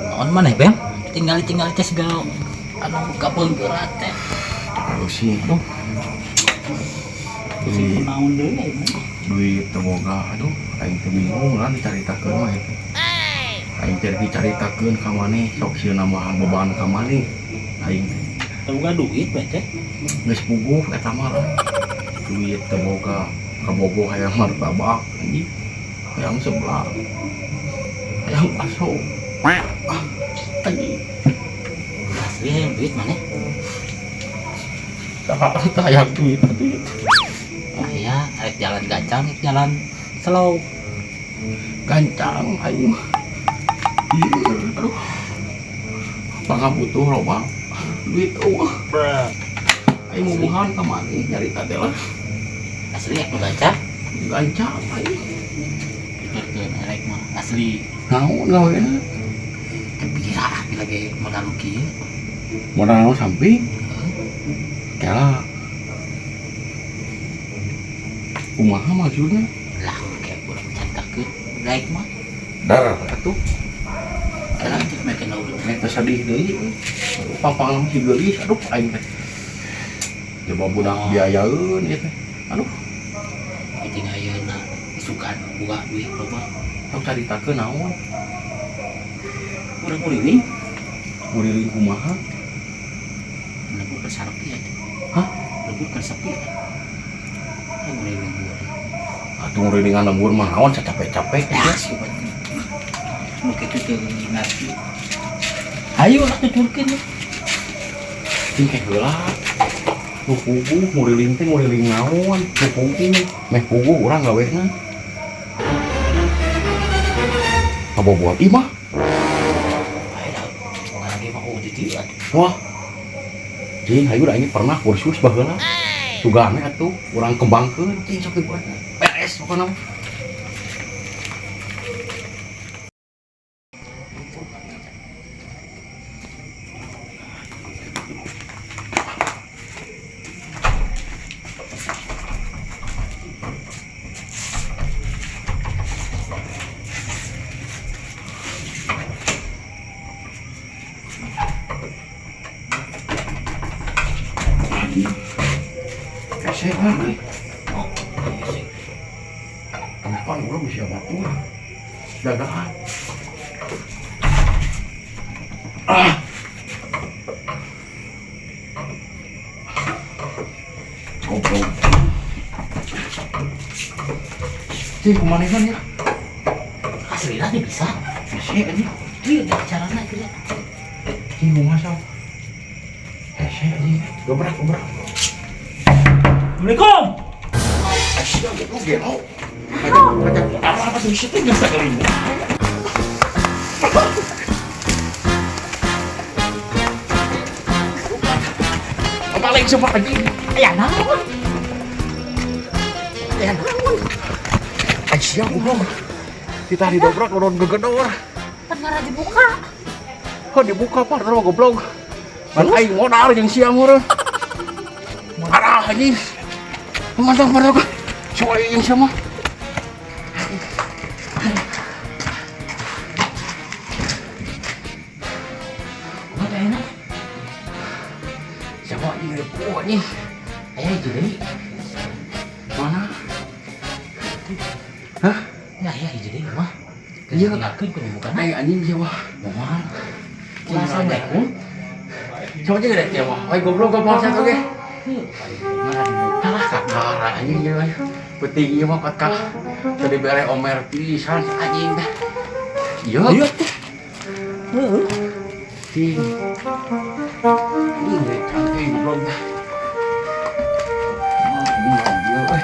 Naon maneh, Bem? Tinggal-tinggal teh segala anu kapeungkeurat teh. Pusing, aduh. Pusing Duit, kunaon deui aing mah. Duit teu boga, aduh, aing teh bingung lah dicaritakeun mah itu. Aing teh dicaritakeun ka maneh, sok sieun nambahan beban ka maneh. Aing teh Teu boga duit bae teh. Geus puguh eta mah lah. Duit teu boga, kabogoh hayang martabak anjing. Hayang sebelah. Hayang bakso. Ah, anjing. Asli hayang duit maneh. Saha teh hayang duit atuh. Aya arek jalan gancang, arek jalan slow. Gancang aing mah. Ieu, aduh. Pangabutuh loba. Duit eueuh. Aing mubuhan ka maneh nyarita teh lah. Asli arek nu gancang. Gancang aing. Tuturkeun arek mah asli. Naon gawena? Teh pira bila ge modal nu kieu. Modal naon samping? Kela. Kumaha maksudna? Lah, kayak urang caritakeun daek mah. Dar atuh. Kela teh make naon. Nek teh sedih deui. Aduh, pangpang si geulis, aduh aing teh. Coba budak biayaeun ieu teh. Aduh, Penting ayeuna isukan boga duit loba. Sok caritakeun naon? Urang nguriling, Nguriling kumaha? Lembur keur sarepi atuh. Hah? Lembur keur sepi. Aing nguriling lembur. Atuh ngurilingan lembur mah naon capek-capek. Ya, sih Nu kitu teu ngarti. Ayo lah tuturkeun. Cing keh heula. Nu puguh nguriling teh nguriling naon? Nu puguh, meh puguh urang gawena. Ngaboboan imah. Ayo dah, boga lagi mah oh di dieu atuh. Wah. Cing, hayu da aing pernah kursus baheula. Sugane atuh urang kembangkeun cing sok dibuat. Beres pokona mah. Hese lah euy. Oh, hese. Tempan urang bisa batur. Jagaan. Ah. Goblok. Cing, kumaha ya? Asli lah bisa. Hese anjing. Ieu teh carana ieu. Cing, kumaha sok? Hese anjing. Gebrak, gebrak. Assalamualaikum. Asyik, goblok gelo. Macam apa sih situ geus sakeling. Paling semua anjing. Aya naon? Aya naon? Aisyah goblok. Kita didobrak udah gegedor. Pan ngara dibuka. Heuh dibuka par terus goblok. Pan aing modal jeung sia meureun. Arah anjing. Mantap mantap. Cuy jeung sia mah. Kumaha teh ayeuna? Siapa anjing ribu anjing? Aya hiji deui. Mana? Hah? Ya aya hiji deui mah. Iya. Tinggalkeun kudu buka. Aing anjing sia mah. Moal. Assalamualaikum. Coba aja gede sia mah. Oi goblok goblok satu ge. Ngara dibuka. Alah kakara anjing ieu mah. Penting ieu mah kakak. Tadi bere omer pisan si anjing teh. Iya. Iya teh. Heeh. Ting. Anjing we cantik goblok teh. Ah, anjing anjing euy.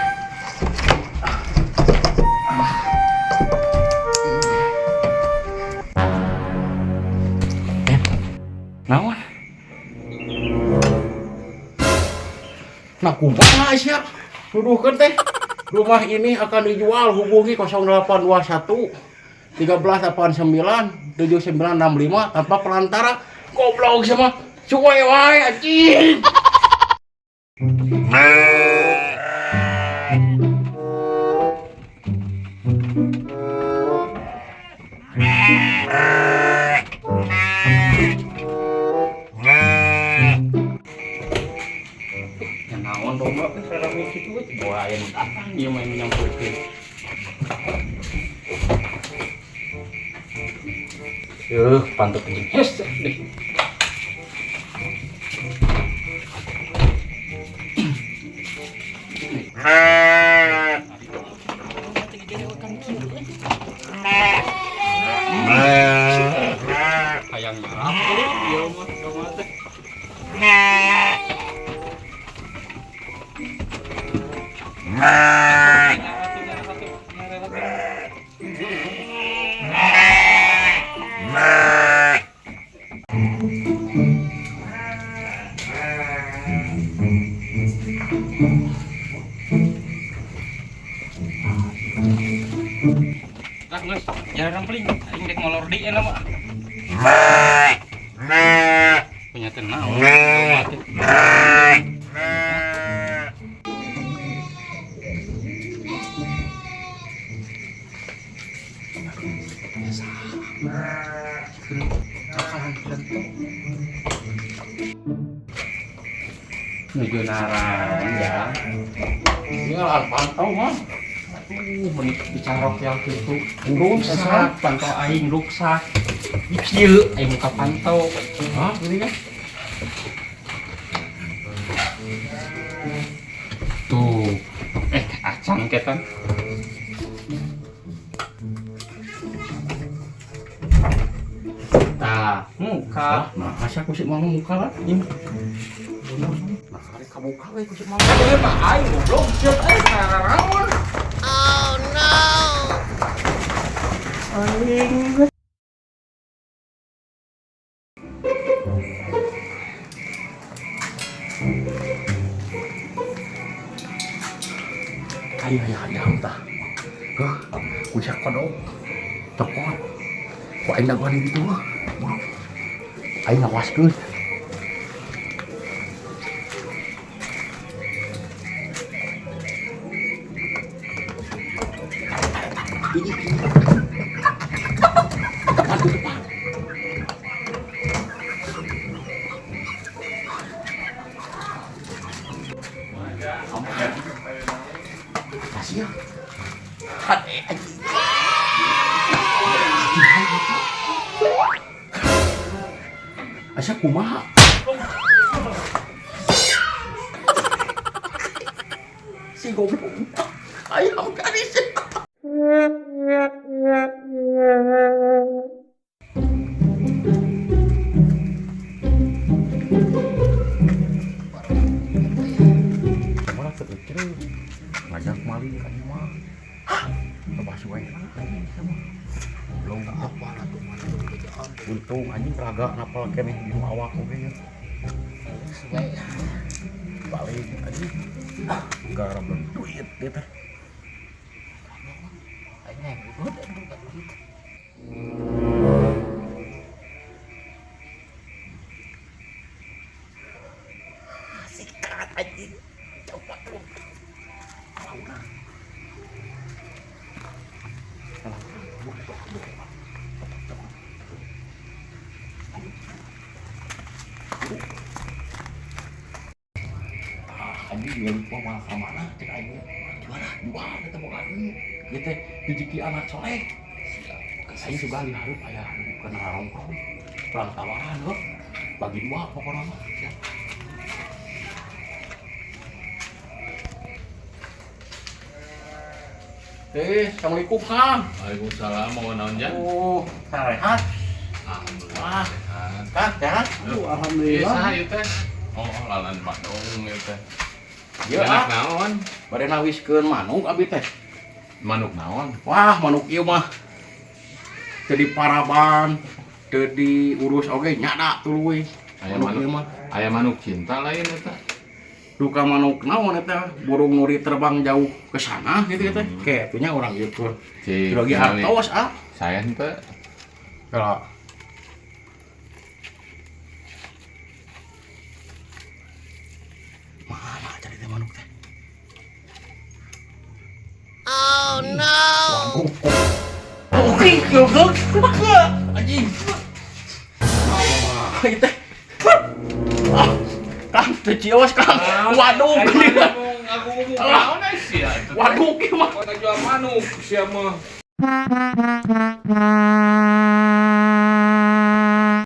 Em, Naon? Nah, kumaha sia? Nuduhkeun teh. Rumah ini akan dijual, hubungi 0821 1389 7965 tanpa perantara. Goblok sama cuwe wae anjing. Ya naon domba teh rame kitu we bawa aya nu datang ieu mah nyamperkeun. Yuh, pantat anjing. Hes deh. Hayang nyarap ieu mah domba teh. Lah geus, jarang peling, aing dek molor di enak mah. Punya tenang. Nuju naraon ya. Ini ngalaan pantau mah. Aduh, menik bicara yang gitu. Ruksak, pantau aing ruksak. Kieu aing muka pantau. Hah, gini kan? Tuh. Acang ketan. Tah, muka. Nah, asa ku si mama muka lah. Ini. Nah, hari kabuka we ku si mama. Aduh, mah aing goblok sieun euy kararaon. Oh no! Aing. Ayo ayo ayo tah. Heuh, ku sia kodok. Cokot. Ku aing dagoan gitu mah. Aing ngawaskeun. Kasih ya. Asa kumaha? Si goblok. Ayam garis. Mana teu ngajak maling ka ieu mah. Hah, lebah wae lah anjing sama. Belum Apa lah tuh mana tuh bejaan. Untung anjing raga napal keneh di nu awak oge ya. Sebaik. Balik anjing. Gara belum duit dia teh. Aing yang udah bukan duit. Sikat anjing. Coba lu. Anjing juga lupa malah ka mana cek aing. Juara, juara teh boga duit. Ieu teh rezeki anak soleh. Aing juga dihareup aya bukan nongkrong. Perang tawaran heuh. Bagi dua pokona mah. Assalamualaikum Kang. Waalaikumsalam, mau naon jan? Oh, sarehat. Alhamdulillah. Sehat. Kang, sehat? Aduh, alhamdulillah. Saha ieu teh? Oh, lalan Bandung ieu teh. Ieu Enak ah, naon? Bade nawiskeun manuk abi teh. Manuk naon? Wah, manuk ieu mah teu diparaban, teu diurus oge nyada tuluy. Aya Manuk ieu mah. Aya manuk cinta lain eta. Duka manuk naon eta, burung nuri terbang jauh ke sana gitu teh. Kayak nya orang ieu keur. Cik, Lagi artos ah. Saya henteu. Kalau mana cari teh manuk teh? Oh no! Waduh, kok. Oke, goblok. Anjing. Ah, ieu teh. Ah, Kang, teu cios, Kang. Waduh, Aku ngomong naon ai sia eta teh? Waduh, kieu mah. Kota jual manuk sia mah.